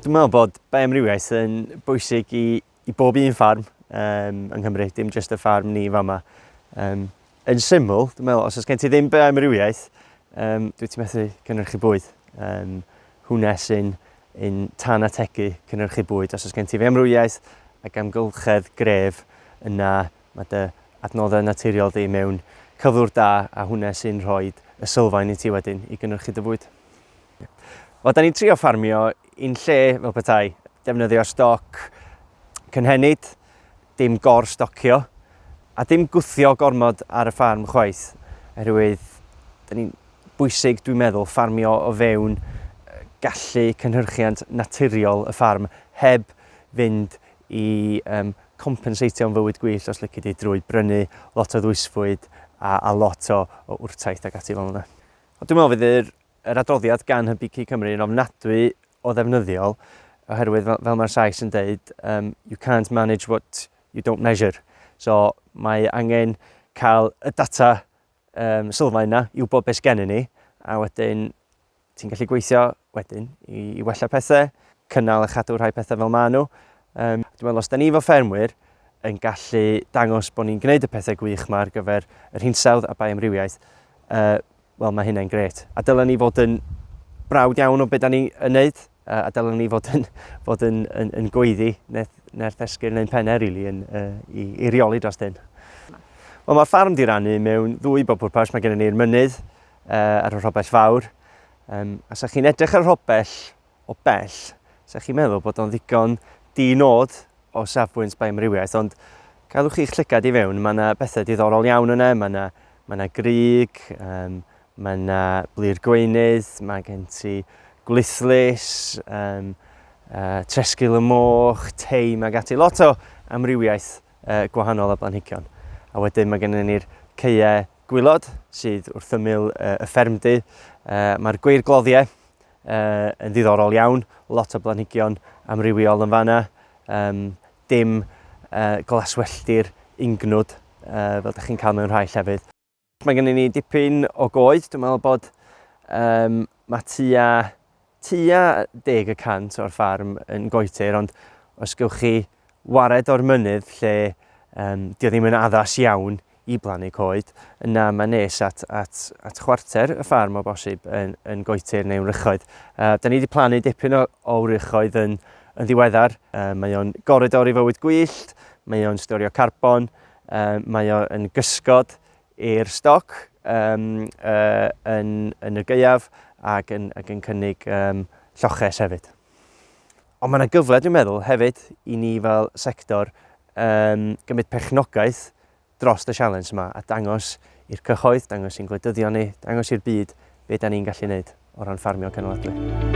Dwi'n meddwl bod bioamrywiaeth yn bwysig i, i bob un ffarm um, yng Nghymru, dim jyst y ffarm ni fama. Um, yn syml, dwi'n meddwl, os oes gen ti ddim bioamrywiaeth, um, dwi ti methu cynhyrchu bwyd. Um, hwnna sy'n yn tan ategu cynhyrchu bwyd. Os oes gen ti fioamrywiaeth ac amgylchedd gref, yna mae dy adnoddau naturiol di mewn cyflwr da a hwnna sy'n rhoi y sylfaen i ti wedyn i gynhyrchu dy fwyd. Wel, da ni'n trio ffarmio un lle fel petai, defnyddio stoc cynhenid, dim gor-stocio, a dim gwthio gormod ar y ffarm chwaith, oherwydd da ni'n bwysig, dwi'n meddwl, ffarmio o fewn gallu cynhyrchiant naturiol y ffarm heb fynd i um, compensateio am fywyd gwyllt os lici di drwy brynu lot o ddwysfwyd a, a lot o, o wrtaith ac ati fel yna. Dwi'n meddwl fydd yr yr adroddiad gan Hybu Cig Cymru yn ofnadwy o ddefnyddiol, oherwydd fel, fel mae'r Sais yn deud, um, you can't manage what you don't measure. So mae angen cael y data um, sylfaen na i wybod beth sgennyn ni, a wedyn ti'n gallu gweithio wedyn i, i wella pethau, cynnal a chadw rhai pethau fel maen nhw. Um, dwi'n meddwl os da ni fel ffermwyr yn gallu dangos bod ni'n gwneud y pethau gwych yma ar gyfer yr hinsawdd a bioamrywiaeth, uh, wel mae hynna'n grêt. A dylen ni fod yn brawd iawn o beth da ni yn neud, a dylen ni fod yn, fod yn, yn, yn gweiddi nerth, nerth esgyrn ein pennau, really, yn, uh, i, i reoli dros hyn. Wel, mae'r ffarm di rannu mewn ddwy bob pwrpas. Mae gennym ni'r mynydd uh, ar y rhobell fawr. Um, a sa chi'n edrych ar y rhobell o bell, sa chi'n meddwl bod o'n ddigon di-nod o safbwynt bioamrywiaeth, ond gadwch chi'ch llygad i fewn, mae yna bethau diddorol iawn yna, mae yna, mae yna grug, um, mae yna blu'r gweinydd, mae gen ti gwlithlys, um, uh, tresgil y moch, teim ag ati. Lot o amrywiaeth uh, gwahanol o blanhigion. A wedyn mae gennym ni'r caeau gwylod sydd wrth ymyl uh, y ffermdy. Uh, Mae'r gweirgloddiau uh, yn ddiddorol iawn, lot o blanhigion amrywiol yn fanna, um, dim uh, glaswelltir ungnwd uh, fel ydych chi'n cael mewn rhai llefydd. Mae gennym ni dipyn o goed, dwi'n meddwl bod um, mae tua, tua 10% o'r ffarm yn goetir, ond os gewch chi wared o'r mynydd lle um, dio ddim yn addas iawn i blannu coed, yna mae nes at, at, at chwarter y ffarm o bosib yn, yn goetir neu wrychoedd. Uh, da ni wedi plannu dipyn o, o wrychoedd yn, yn ddiweddar. Uh, mae o'n goridor i fywyd gwyllt, mae o'n storio carbon, uh, mae o'n gysgod i'r stoc um, uh, yn, yn y gaeaf ac yn, ac yn cynnig um, lloches hefyd. Ond mae yna gyfle, dwi'n meddwl, hefyd i ni fel sector um, gymryd perchnogaeth dros y sialens yma a dangos i'r cyhoedd, dangos i'n gwleidyddion ni, dangos i'r byd be da ni'n gallu wneud o ran ffarmio cynaladwy.